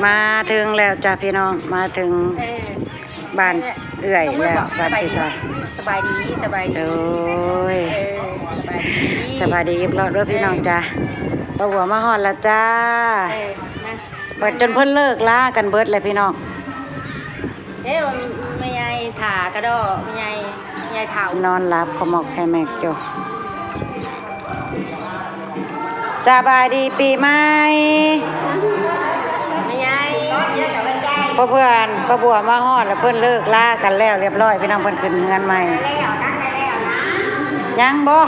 ມາເຖິງແລ້ວຈ້າພີ່ນ້ອງ ມາເຖິງ ເອີ ບ້ານເອື້ອຍແລ້ວ ບ້ານພີ່ສາວ. ສະບາຍດີ ສະບາຍດີ ໂດຍ ເອີ ສະບາຍດີ ສະບາຍດີອີກລອບເດີພີ່ນ້ອງຈ້າ. ເອີ ປ້າບົວມາຮອດແລ້ວຈ້າ. ເອີ ມາ ເບິດ ຈົນເພິ່ນເລີກລາກັນເບິດແລ້ວພີ່ນ້ອງ. ເດ້ ແມ່ໃຫຍ່ຖ້າກະດໍ ແມ່ໃຫຍ່ ແມ່ໃຫຍ່ເຖົ້າ ນອນຫຼັບຂະໝອກຂະແໝກຢູ່. ສະບາຍດີປີໃໝ່. ແມ່ໃຫຍ່ ພໍ່ເພື່ອນ ປ້າບົວມາຮອດແລ້ວ ເພິ່ນເລີກລາກັນແລ້ວລຽບຮ້ອຍພີ່ນ້ອງ ເພິ່ນຂຶ້ນເຮືອນໃໝ່. ຍັງບໍ່?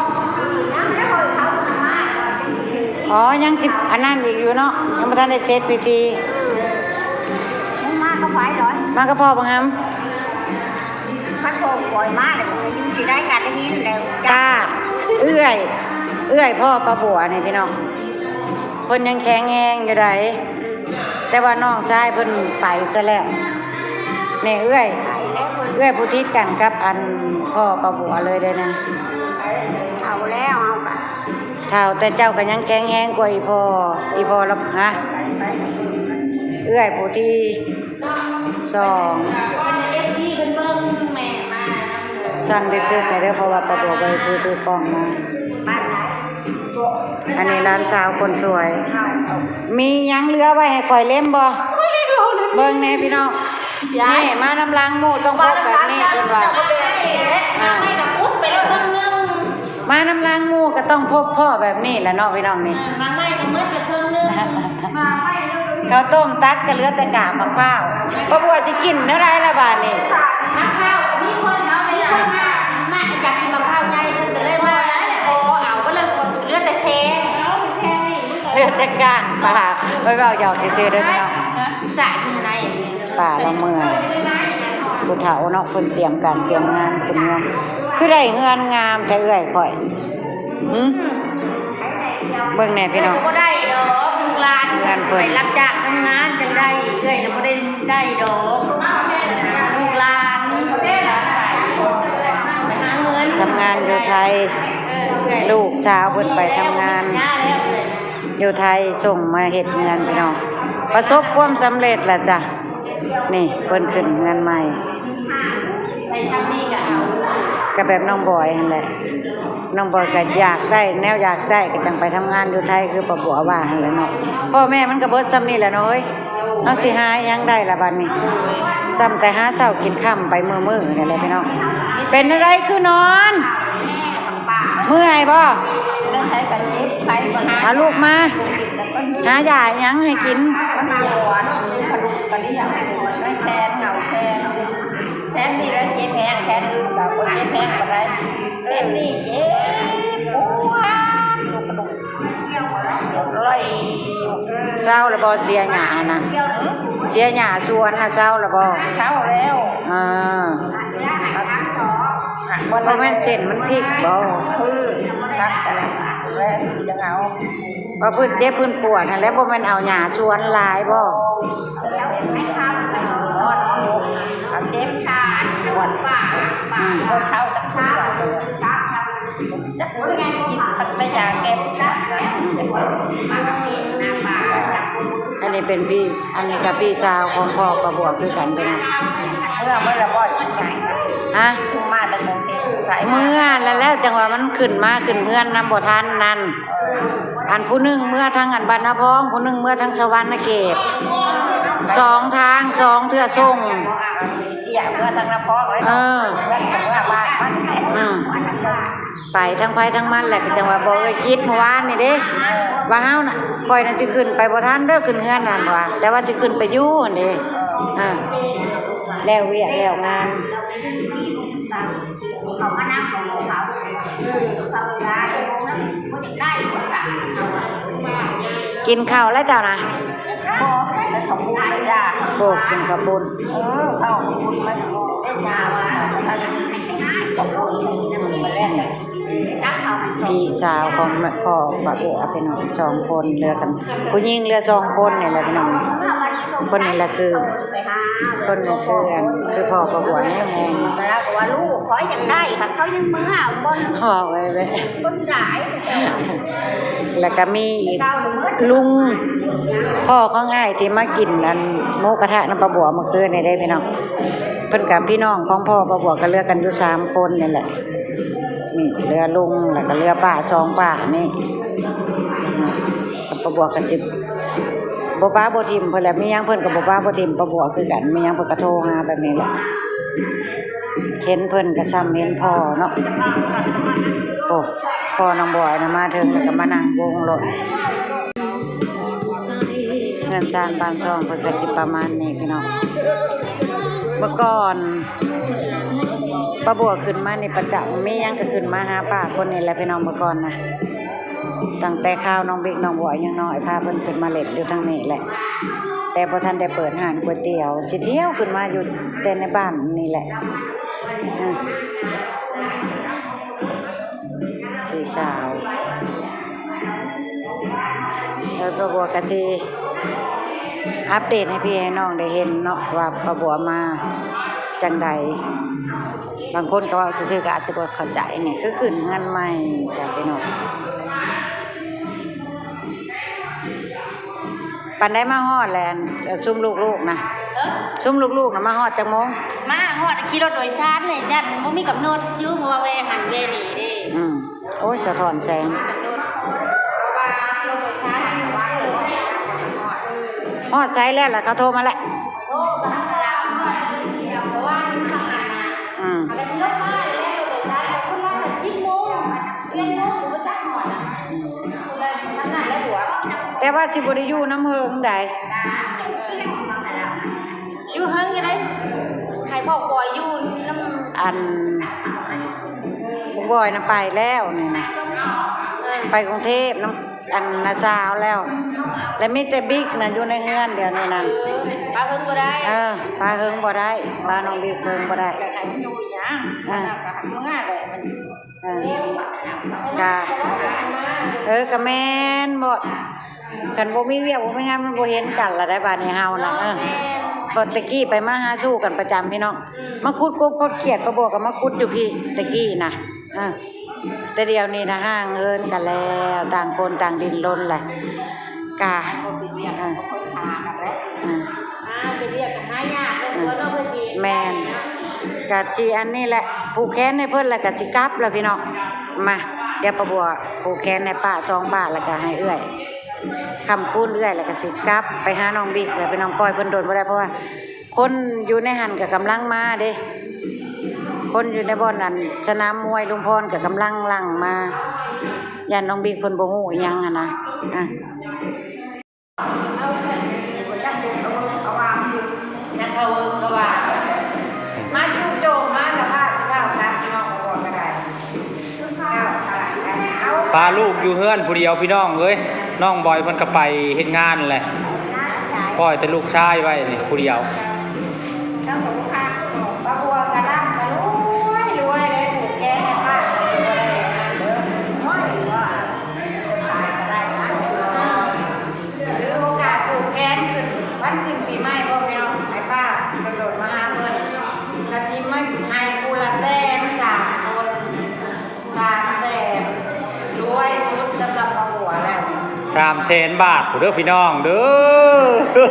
ອໍ ຍັງຊິອັນນັ້ນອີກຢູ່ເນາະ ຍັງບໍ່ທັນໄດ້ເສັດພິທີ. ມາກັບໃຜ ມາກັບພໍ່ບັກຫຳ. ຄັນພໍ່ຂ້ອຍມາແລ້ວ ຢູ່ທີ່ໃດກະໄດ້ຍິນແລ້ວຈ້າ. ເອື້ອຍ ເອື້ອຍພໍ່ປ້າບົວນີ້ພີ່ນ້ອງ ເພິ່ນຍັງແຂງແຮງຢູ່ໃດ໋ ແຕ່ວ່ານ້ອງຊາຍເພິ່ນໄປຊະແລ້ວ. ນີ້ເອື້ອຍ ເອື້ອຍຜູ້ຕິດກັນກັບອັນພໍ່ປ້າບົວເລີຍເດ້ນະ. ເຖົ້າແລ້ວເຮົາກະ ເຖົ້າ ແຕ່ເຈົ້າກະຍັງແຂງແຮງກວ່າອີ່ພໍ່ ອີ່ພໍ່ລະ ຮະ ເອື້ອຍຜູ້ທີ ສອງ ເພິ່ນເອັຟຊີເພິ່ນເບິ່ງແມ່ມານຳເດີ ສັ່ນດຶກໆແດ່ເດີ ເພາະວ່າຕາບົວບໍ່ໄດ້ຖື ຖືກ້ອງມາ. ອັນນີ້ຫຼານສາວຄົນສວຍ. ມີຫຍັງເຫຼືອໄວ້ໃຫ້ຂ້ອຍເລັມບໍ່? ເບິ່ງແດ່ພີ່ນ້ອງ ນີ້ມານຳຫຼັງໝູ່ຕ້ອງພົບແບບນີ້ເພິ່ນວ່າ. ອ່າ ມານຳຫຼັງໝູ່ກະຕ້ອງພົບພໍ້ແບບນີ້ແຫຼະເນາະພີ່ນ້ອງນີ້. ເອີ ໝາກໄມ້ກະໝົດໄປເຄິ່ງໜຶ່ງ ໝາກໄມ້ ເຂົ້າຕົ້ມຕັດກະເຫຼືອແຕ່ກາບໝາກພ້າວ. ປ້າບົວຊິກິນແນວໃດລະບາດນີ້? ໝາກພ້າວກະມີຄົນເອົາໄປ ມີຄົນມາ ມາຢາກກິນໝາກພ້າວໃຫຍ່ ເພິ່ນກະເລີຍວ່າ ຂໍເອົາ ກະເລີຍເຫຼືອແຕ່ແຊງ ເຫຼືອແຕ່ກ້າງປາ. ໄວ້ເວົ້າຫຍອກຊື່ໆເດີພີ່ນ້ອງ. ສາຍຢູ່ໃນ ປ້າລາວເມື່ອຍ ຜູ້ເຖົ້າເນາະ ເພິ່ນຕຽມການຕຽມງານເປັນເຮືອນ. ຄືໄດ້ເຮືອນງາມແທ້ເອື້ອຍຂ້ອຍ ຫື? ເບິ່ງແດ່ພີ່ນ້ອງ ບໍ່ໄດ້ດອກ ລູກຫຼານ ເຮືອນເພິ່ນ ໄປຮັບຈ້າງທຳງານຈັ່ງໄດ້. ເອື້ອຍນະບໍ່ໄດ້ໄດ້ດອກ ລູກຫຼານ ໄປຫາເງິນ ທຳງານຢູ່ໄທ. ເອີ ເອື້ອຍ ລູກສາວເພິ່ນໄປທຳງານ ຢູ່ໄທ ສົ່ງມາເຮັດເຮືອນພີ່ນ້ອງ. ປະສົບຄວາມສຳເລັດແລ້ວຈ້ະ. ນີ້ເພິ່ນຂຶ້ນເຮືອນໃໝ່ ກະແບບນ້ອງບອຍຫັ້ນແຫຼະ. ນ້ອງບອຍກະຢາກໄດ້ ແນວຢາກໄດ້ກະຈັ່ງໄປທຳງານຢູ່ໄທ ຄືປ້າບົວວ່າຫັ້ນແຫຼະເນາະ. ພໍ່ແມ່ມັນກະເບິດຊ່ຳນີ້ແຫຼະເນາະເອີຍ. ເຮົາຊິຫາຫຍັງໄດ້ລະບາດນີ້? ຊ່ຳແຕ່ຫາເຊົ້າກິນຄ່ຳໄປມື້ໆນີ້ແຫຼະພີ່ນ້ອງ. ເປັນແນວໃດຄືນອນ? ເມື່ອຍບໍ່? ໄປໃສກະເຈັບ ໄປບໍ່ຫາ ເອົາລູກມາ ຫາຢາຫຍັງໃຫ້ກິນ? ມັນປວດ ກະດູກກະເລ່ຍ ແຂນເຫງົາແຂນ ແຂນນີ້ລະເຈັບແຮງ ແຂນອື່ນກະບໍ່ເຈັບແຮງປານໃດ ແຂນນີ້ເຈັບ ປວດ ກະດູກ ເຊົາລະບໍ່ ເສຍຫຍ້ານະ? ເສຍຫຍ້າສວນນະ ເຊົາລະບໍ່? ເຊົາແລ້ວ ເອີ. ບໍ່ແມ່ນເສັ້ນມັນພິກບໍ່? ຄື ຕັດກັນແລ້ວ ຄືຈັ່ງເອົາ ວ່າເພິ່ນເຈັບເພິ່ນປວດຫັ້ນແຫຼະ ບໍ່ແມ່ນເອົາຫຍ້າສວນຫຼາຍບໍ່? ເຈັບ ປວດ ບໍ່ເຊົາຈັກເທື່ອ ຈັກກິນແຕ່ຢາແກ້ປວດ. ອັນນີ້ເປັນພີ່ ອັນນີ້ກະພີ່ສາວຂອງພໍ່ປ້າບົວຄືກັນເດ້. ເມືອເບິດລະບໍ່? ຮະ? ມາແຕ່ກຸງເທບ ເມືອແລ້ວ ຈັ່ງວ່າມັນຂຶ້ນມາຂຶ້ນເຮືອນນຳບໍ່ທັນນັ້ນ. ອັນຜູ້ໜຶ່ງເມືອທາງອັນບານນາພອງ ຜູ້ໜຶ່ງເມືອທາງສະຫວັນນະເຂດ ສອງທາງ ສອງເທື່ອສົ່ງ. ເອີ ເມືອທາງນາພອງເລີຍ ເອີ ເມືອ ເມືອບ້ານມັນ ອືມ ໄປທາງໃຜທາງມັນແຫຼະ ກະຈັ່ງວ່າບອກເອື້ອຍຈິດມື້ວານນີ້ເດ້ ວ່າເຮົານະ ຂ້ອຍນັ້ນຊິຂຶ້ນໄປບໍ່ທັນເດີ ຂຶ້ນເຮືອນນັ້ນວ່າ ແຕ່ວ່າຊິຂຶ້ນໄປຢູ່ຫັ້ນເດ້. ເອີ ແລ້ວວຽກແລ້ວງານ ເຂົ້າມານຳຂອງເຂົາ ເອີ ເຂົາເວລາ ບໍ່ໄດ້ໄດ້ ກິນເຂົ້າແລ້ວເຈົ້ານະ? ບໍ່ ກິນແຕ່ເຂົ້າປຸ້ນລະຈ້າ. ໂອ້ ກິນເຂົ້າປຸ້ນ ເອີ ເຂົ້າປຸ້ນ ມັນກິນແຕ່ຢາ ເຂົ້າປຸ້ນ ພີ່ສາວຂອງແມ່ ພໍ່ປ້າບົວ ເປັນສອງຄົນ ເຫຼືອກັນ ຜູ້ຍິງເຫຼືອສອງຄົນນີ້ແຫຼະພີ່ນ້ອງ. ຄົນນີ້ລະຄື ຄົນນີ້ຄືອັນ ຄືພໍ່ປ້າບົວແຮງໆ ລາວກະວ່າລູກຂ້ອຍຢາກໄດ້ ເຂົາຍັງເມືອບໍ່ ເວົ້າໄວ້ເລີຍ ຄົນຫຼາຍ. ລະກະມີອີກລຸງ ພໍ່ຂອງອ້າຍທີ່ມາກິນອັນໝູກະທະນຳປ້າບົວມື້ຄືນນີ້ເດ້ພີ່ນ້ອງ ເພິ່ນກັບພີ່ນ້ອງຂອງພໍ່ປ້າບົວກໍເຫຼືອກັນຢູ່ສາມຄົນນີ້ແຫຼະ ນີ້ເຫຼືອລຸງ ແລ້ວກໍເຫຼືອປ້າສອງປ້ານີ້ ປ້າບົວກໍຊິບໍ່ປະບໍ່ຖິ້ມເພິ່ນແຫຼະ ມີຫຍັງເພິ່ນກໍບໍ່ປະບໍ່ຖິ້ມປ້າບົວຄືກັນ ມີຫຍັງເພິ່ນກໍໂທຫາແບບນີ້ແຫຼະ ເຫັນເພິ່ນກໍຊ່ຳເຫັນພໍ່ເນາະ ໂອ້ ພໍ່ນ້ອງບອຍນະ ມາເຖິງແລ້ວກໍມານັ່ງວົງໂລດ. ເຮືອນຊານບ້ານຊ່ອງເພິ່ນກໍຊິປະມານນີ້ພີ່ນ້ອງ ເມື່ອກ່ອນປ້າບົວຂຶ້ນມານີ້ປະຈຳ ມີຫຍັງກໍຂຶ້ນມາຫາປ້າຄົນນີ້ແຫຼະພີ່ນ້ອງ ເມື່ອກ່ອນນະ ຕັ້ງແຕ່ຄາວນ້ອງບິກນ້ອງບອຍຍັງນ້ອຍ ພາເພິ່ນຂຶ້ນມາເຫຼັ້ນຢູ່ທາງນີ້ແຫຼະ ແຕ່ບໍ່ທັນໄດ້ເປີດຮ້ານກ໋ວຍຕຽວ ຊິທ່ຽວຂຶ້ນມາຢູ່ແຕ່ໃນບ້ານນີ້ແຫຼະ ອື ພີ່ສາວ ເອີ ປ້າບົວກໍຊິອັບເດດໃຫ້ພີ່ໃຫ້ນ້ອງໄດ້ເຫັນເນາະ ວ່າປ້າບົວມາຈັ່ງໃດ ບາງຄົນກໍເວົ້າຊື່ໆ ກໍອາດຈະບໍ່ເຂົ້າໃຈ ນີ້ຄືຂຶ້ນເຮືອນໃໝ່ຈ້າພີ່ນ້ອງ. ປານໃດມາຮອດແລ້ວ ຊຸມລູກໆນະ ເອີ ຊຸມລູກໆນະມາຮອດຈັກໂມງ? ມາຮອດຂີ່ລົດໂດຍສານນີ້ ຢ້ານບໍ່ມີກຳນົດຢູ່ ເພາະວ່າແວ່ຫັ້ນແວ່ນີ້ເດ້ ອືມ ໂອ້ຍ ສະທ້ອນແສງ ບໍ່ມີກຳນົດ ເພາະວ່າລົດໂດຍສານນີ້ວ່າ ຮອດໃສແລ້ວລະ ເຂົາໂທມາແລ້ວ ໂທກັນ ເພາະວ່າມັນທຳງານນະ ອືມ ມັນກໍຊິລົດມາແລ້ວ ລົດໂດຍສານ ແຕ່ຄົນລາວນະ ສິບໂມງ ເຈັດໂມງ ບໍ່ຈັກຮອດນະ ອືມ ຄົນລະທຳງານແລ້ວຕົວະ ແຕ່ວ່າຊິບໍ່ໄດ້ຢູ່ນຳເຫິງໃດ ຢູ່ເຫິງຢູ່ໃດ ໃຫ້ພໍ່ບອຍຢູ່ນຳ ອັນ ບອຍນະໄປແລ້ວນີ້ນະ ເອີ ໄປກຸງເທບນຳ ອັນນ້າສາວແລ້ວ ແລະມີແຕ່ບິກນະຢູ່ໃນເຮືອນດຽວນີ້ນະ ເອີ ປະເຫິງບໍ່ໄດ້ ເອີ ປະເຫິງບໍ່ໄດ້ ປະນ້ອງບິກເຫິງບໍ່ໄດ້ ຢາກໃຫ້ມັນຢູ່ຫຍັງ ເອີ ກໍໃຫ້ເມືອແຫຼະ ເອີ ກະ ເອີ ກະແມ່ນ ບໍ່ ຄັນບໍ່ມີວຽກບໍ່ມີງານ ມັນບໍ່ເຫັນກັນລະໄດ໋ ບາດນີ້ເຮົານະ ເອີ ເນາະ ແມ່ນ ເພາະແຕ່ກີ້ໄປມາຫາສູ່ກັນປະຈຳພີ່ນ້ອງ ອືມ ມາຂຸດກົບຂົດຂຽດ ປ້າບົວກໍມາຂຸດຢູ່ພີ້ແຕ່ກີ້ນະ ເອີ ແຕ່ດຽວນີ້ນະ ຫ່າງເຫີນກັນແລ້ວ ຕ່າງຄົນຕ່າງດິ້ນລົນແຫຼະ ກະ ບໍ່ເປັນວຽກ ເອີ ກໍເພິ່ນຫາກັນແຫຼະ ເອີ ຫາເປັນວຽກກໍຫາຍາກ ລົງຕົວເນາະ ເພິ່ນຊິ ແມ່ນ ໄດ້ເນາະ ກະຊິອັນນີ້ແຫຼະ ຜູກແຂນໃຫ້ເພິ່ນແລ້ວກະຊິກັບແລ້ວພີ່ນ້ອງ ມາ ດຽວປ້າບົວຜູກແຂນໃຫ້ປ້າສອງປ້າ ແລ້ວກະໃຫ້ເອື້ອຍ ຄ້ຳຄູນເອື້ອຍ ແລ້ວກະຊິກັບໄປຫານ້ອງບິກແລ້ວພີ່ນ້ອງ ປ່ອຍເພິ່ນດົນບໍ່ໄດ້ ເພາະວ່າ ຄົນຢູ່ໃນຫັ້ນກໍກຳລັງມາເດ້ ຄົນຢູ່ໃນບ່ອນອັນສະໜາມມວຍລຸງພອນກໍກຳລັງຫຼັ່ງມາ ຢ້ານນ້ອງບິກເພິ່ນບໍ່ຮູ້ອີ່ຫຍັງຫັ້ນນະ ອະ ປະລູກຢູ່ເຮືອນຜູ້ດຽວພີ່ນ້ອງເອີຍ ນ້ອງບອຍເພິ່ນກໍໄປເຮັດງານແຫຼະ ປ່ອຍແຕ່ລູກຊາຍໄວ້ນີ້ຜູ້ດຽວ ຖືໂອກາດຜູກແຂນຂຶ້ນ ວັນຂຶ້ນປີໃໝ່ພໍ່ແມ່ພີ່ນ້ອງ ໃຫ້ປ້າເພິ່ນໂດດມາຫາເພິ່ນ ກະຊິມາໃຫ້ຜູ້ລະແສນ ສາມຄົນ ສາມແສນ ລວຍສຸດສຳລັບປ້າບົວແລ້ວ ສາມແສນບາດພຸ້ນເດີພີ່ນ້ອງເດີ ເບິ່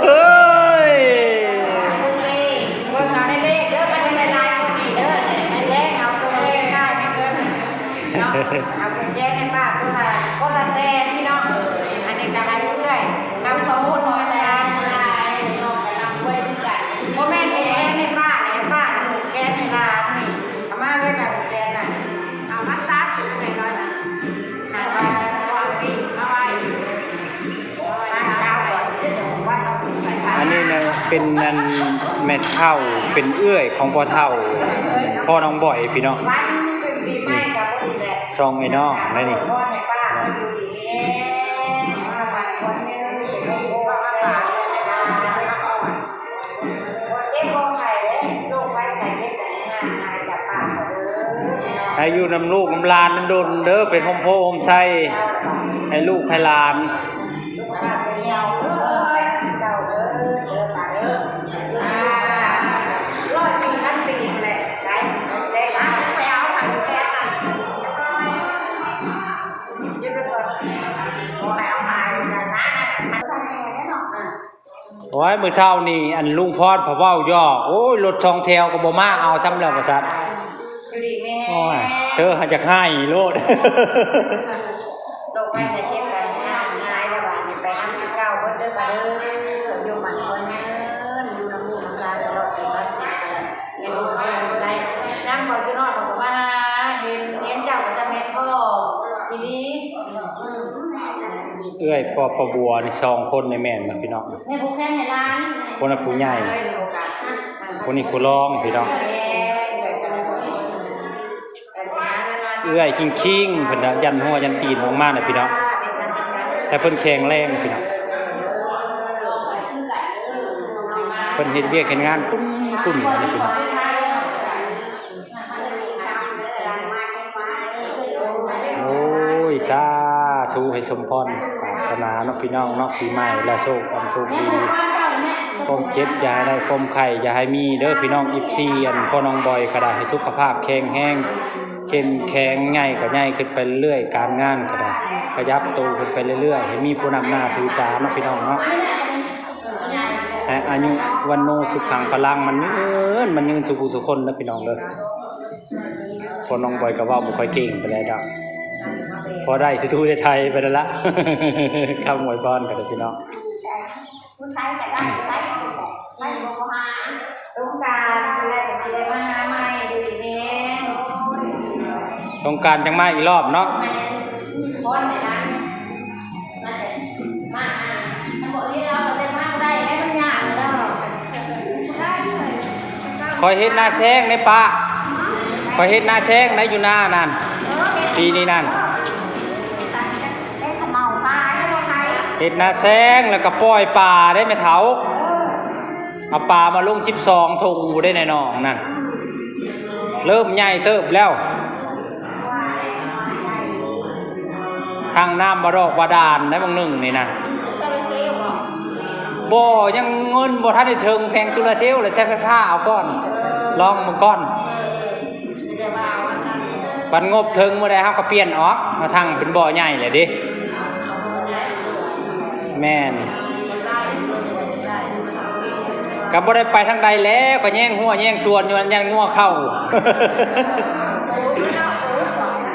ງເອົາໃນເລກເດີ ຄັນໄດ້ຫຼາຍກວ່ານີ້ເດີ ໃຫ້ແທງເອົາຕົວເລກໄດ້ເງິນເນາະ ເອົາແຈກໃຫ້ປ້າຄົນລະ ຄົນລະແສນພີ່ນ້ອງ ອັນນີ້ກະໃຫ້ເອື້ອຍ ຄຳຂອບຄຸນຂອບໃຈຫຼາຍໆ ນ້ອງກະລ່ຳລວຍຄືກັນ ບໍ່ແມ່ນຜູກແຂນໃຫ້ປ້າ ໃຫ້ປ້າຜູກແຂນໃຫ້ຫຼານນີ້ ເອົາມາເລີຍແບບແຂນນະ ເອົາມາຕັດໃຫ້ໜ້ອຍນະ ໃຫ້ວ່າເອົາປີກມາໄວ້ ອັນນີ້ນະເປັນອັນແມ່ເຖົ້າ ເປັນເອື້ອຍຂອງພໍ່ເຖົ້າ ພໍ່ນ້ອງບອຍພີ່ນ້ອງ ນີ້ ສອງອ້າຍນ້ອງໃດນີ້. ໃຫ້ຢູ່ນຳລູກນຳຫຼານດົນໆເດີ ເປັນຮົ່ມໂພຮົ່ມໄຊໃຫ້ລູກໃຫ້ຫຼານ. ໂອ້ຍ ມື້ເຊົ້ານີ້ ອັນລຸງພອນເພິ່ນເວົ້າຢອກ ໂອ້ຍ ລົດສອງແຖວກໍບໍ່ມາເອົາຊ້ຳແລ້ວ ວ່າຊັ້ນ. ຢູ່ດີມີແຮງ ໂອ້ຍ ເທີຫາຢາກໄຫ້ໂລດ. ໂລກໄພໄຂ້ເຈັບກໍຫາຍແລ້ວ ບາດນີ້ໄປນຳຄືເກົ່າເບິດເດີ ປ້າເດີ. ຢູ່ໝັ້ນຄວນຍືນ ຢູ່ນຳລູກນຳຫຼານຕະຫຼອດໄປ. ຍາມຂ້ອຍຄືນ້ອຍຂ້ອຍກໍມາເຫັນ ເຫັນເຈົ້າກໍຈະແມ່ນພໍ່ອີ່ຫຼີ. ເອື້ອຍພໍ່ປ້າບົວນີ້ສອງຄົນນີ້ແມ່ນບໍ່ພີ່ນ້ອງ? ແມ່ຜູ້ແຂນໃຫ້ຫຼານ ຄົນນັ້ນຜູ້ໃຫຍ່ ຄົນນີ້ຜູ້ລອງພີ່ນ້ອງ. ເອື້ອຍຄິງໆ ເພິ່ນນະ ຢັນຫົວຢັນຕີນອອກມານະພີ່ນ້ອງ ແຕ່ເພິ່ນແຂງແຮງພີ່ນ້ອງ. ເພິ່ນເຮັດວຽກເຮັດງານກຸ້ນໆ ນີ້ພີ່ນ້ອງ. ໂອ້ຍ ສາທຸ ໃຫ້ສົມພອນປາດຖະໜາເນາະພີ່ນ້ອງເນາະ ປີໃໝ່ລະໂຊກອັນໂຊກດີ ຄວາມເຈັບຢ່າໃຫ້ໄດ້ ຄວາມໄຂ້ຢ່າໃຫ້ມີເດີພີ່ນ້ອງ. ເອັຟຊີ ອັນພໍ່ນ້ອງບອຍກໍໄດ້ ໃຫ້ສຸຂະພາບແຂງແຮງ ເຂັ້ມແຂງ ໃຫຍ່ກໍໃຫຍ່ຂຶ້ນໄປເລື້ອຍໆ ການງານກໍໄດ້ ຂະຫຍັບໂຕຂຶ້ນໄປເລື້ອຍໆ ໃຫ້ມີຜູ້ນຳໜ້າຖືຕາເນາະພີ່ນ້ອງເນາະ. ໃຫ້ອາຍຸວັນໂນສຸຂັງພະລັງ ມັນຍືນ ມັນຍືນສູ່ຜູ້ສູ່ຄົນເດີພີ່ນ້ອງເດີ. ພໍ່ນ້ອງບອຍກໍເວົ້າບໍ່ຄ່ອຍເກັ່ງປານໃດດອກ ພໍໄດ້ທູໆໄທໆໄປນັ້ນລະ ຄຳອວຍພອນກັນເດີພີ່ນ້ອງ. ຜູ້ໄທກໍໄດ້ ໄທກໍບໍ່ ໄທກໍບໍ່ຫາ ສົງການແລ້ວກໍຊິໄດ້ມາຫາໃໝ່ ຢູ່ດີມີແຮງ. ສົງການຈັ່ງມາອີກລອບເນາະ. ແມ່ນ ບ່ອນໃດນະ ມາແຕ່ ມາຫາ ມັນບໍ່ເຫັນລາວກໍຈະມາບໍ່ໄດ້ແລ້ວ ມັນຍາກແລ້ວ. ຂ້ອຍເຮັດນາແຊງໃດປ້າ ຂ້ອຍເຮັດນາແຊງໃດຢູ່ນານັ້ນ ປີນີ້ນັ້ນ ເຮັດນາແຊງແລ້ວກໍປ່ອຍປາໄດ໋ແມ່ເຖົ້າ. ເອີ ເອົາປາມາລົງສິບສອງຖົງພຸ້ນເດ້ໃນໜອງນັ້ນ ເລີ່ມໃຫຍ່ເຕີບແລ້ວ. ທັງນ້ຳບາດອກບາດານໄດ໋ບາງໜຶ່ງນີ້ນະ. ບໍ່ ຍັງເງິນບໍ່ທັນໄດ້ເຖິງແຜງໂຊລາເຊວ ແລ້ວໃຊ້ໄຟຟ້າເອົາກ່ອນ ລອງເບິ່ງກ່ອນ. ບັດງົບເຖິງມື້ໃດເຮົາກໍປ່ຽນອອກ ເຮົາທັງເປັນບໍ່ໃຫຍ່ແລ້ວເດ້. ແມ່ນ ກໍບໍ່ໄດ້ໄປທາງໃດແລ້ວ ກໍແຍງຮົ້ວແຍງສວນຢູ່ຫັ້ນ ຢ້ານງົວເຂົ້າ.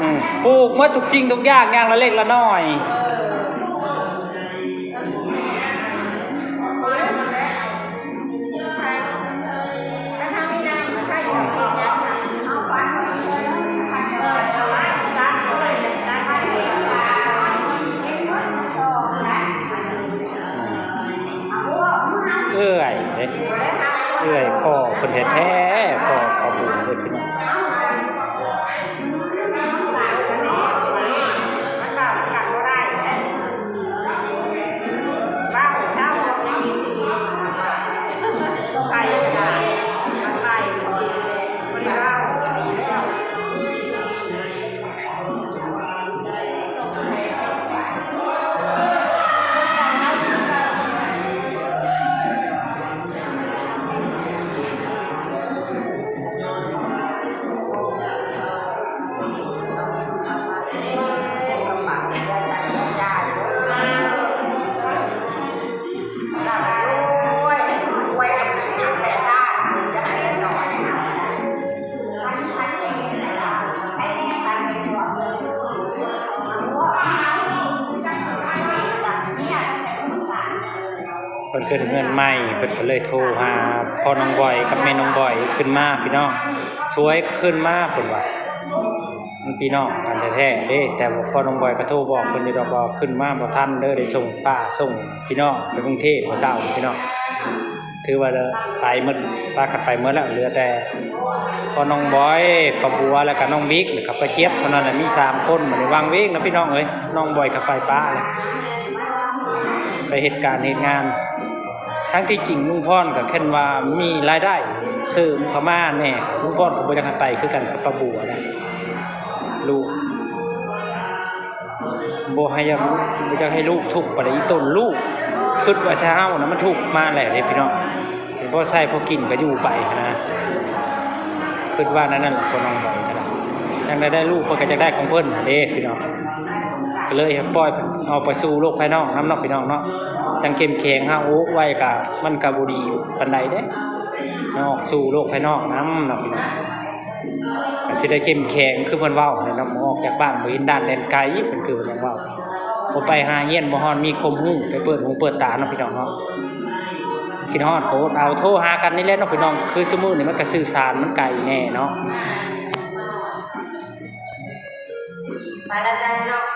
ອືມ ປູກໝົດທຸກສິ່ງທຸກຢ່າງ ຢ່າງລະເລັກລະນ້ອຍ. ເອື້ອຍເດ້ ເອື້ອຍພໍ່ເພິ່ນແທ້ໆ ພໍ່ ພໍ່ບຸນເດ້ພີ່ນ້ອງ. ເພິ່ນຂຶ້ນເຮືອນໃໝ່ ເພິ່ນກໍເລີຍໂທຫາພໍ່ນ້ອງບອຍກັບແມ່ນ້ອງບອຍຂຶ້ນມາພີ່ນ້ອງ. ສວຍຂຶ້ນມາເພິ່ນວ່າ ມັນພີ່ນ້ອງກັນແທ້ໆເດ້ ແຕ່ວ່າພໍ່ນ້ອງບອຍກໍໂທບອກເພິ່ນຢູ່ດອກວ່າ ຂຶ້ນມາບໍ່ທັນເດີ ໄດ້ສົ່ງປ້າສົ່ງພີ່ນ້ອງໄປກຸງເທບມື້ເຊົ້າພີ່ນ້ອງ. ຖືວ່າໄປໝົດ ພາກັນໄປໝົດແລ້ວ ເຫຼືອແຕ່ພໍ່ນ້ອງບອຍ ປ້າບົວ ແລ້ວກໍນ້ອງບິກ ແລ້ວກໍປ້າຈຽບ ເທົ່ານັ້ນແຫຼະ ມີສາມຄົນ. ບັດນີ້ວາງເວງນະພີ່ນ້ອງເອີຍ ນ້ອງບອຍກໍໄປປ້າແລ້ວ ໄປເຮັດການເຮັດງານ. ທັງທີ່ຈິງລຸງພອນກໍແຄ່ນວ່າມີລາຍໄດ້ເສີມເຂົ້າມາແດ່ ລຸງພອນກໍບໍ່ຢາກໃຫ້ໄປຄືກັນກັບປ້າບົວນະ. ລູກ ບໍ່ໃຫ້ຢາກ ບໍ່ຢາກໃຫ້ລູກທຸກປານໃດ ອີ່ຕົນລູກ ຄິດວ່າຊາວເຮົານະມັນທຸກມາແລ້ວເດ້ພີ່ນ້ອງ ຊິພໍໃຊ້ພໍກິນກໍຢູ່ໄປຫັ້ນນະ ຄິດວ່າແນວນັ້ນແຫຼະ ພໍ່ນ້ອງບອຍກໍໄດ້. ຈັ່ງໃດໄດ້ລູກເພິ່ນກໍຢາກໄດ້ຂອງເພິ່ນຫັ້ນເດ້ພີ່ນ້ອງ. ກໍເລີຍໃຫ້ປ່ອຍເພິ່ນອອກໄປສູ່ໂລກພາຍນອກນຳເນາະ ພີ່ນ້ອງເນາະ ຈັ່ງເຂັ້ມແຂງ. ເຮົາອຸໄວ້ກະ ມັນກະບໍ່ດີປານໃດເດ້ເນາະ ອອກສູ່ໂລກພາຍນອກນຳເນາະ ພີ່ນ້ອງ. ກະຊິໄດ້ເຂັ້ມແຂງຄືເພິ່ນເວົ້າແຫຼະເນາະ ອອກຈາກບ້ານບໍ່ເຫັນດ່ານແດນໄກ ເພິ່ນຄືເພິ່ນຫຍັງເວົ້າ ບໍ່ໄປຫາຮຽນ ບໍ່ຮອດມີຄວາມຮູ້ ໄປເປີດຫູເປີດຕາເນາະ ພີ່ນ້ອງເນາະ. ຄິດຮອດກໍອົດເອົາ ໂທຫາກັນນີ້ແຫຼະເນາະ ພີ່ນ້ອງ. ຄືຊຸມື້ນີ້ມັນກະສື່ສານມັນໄກແດ່ເນາະ. ໄປແລ້ວເນາະ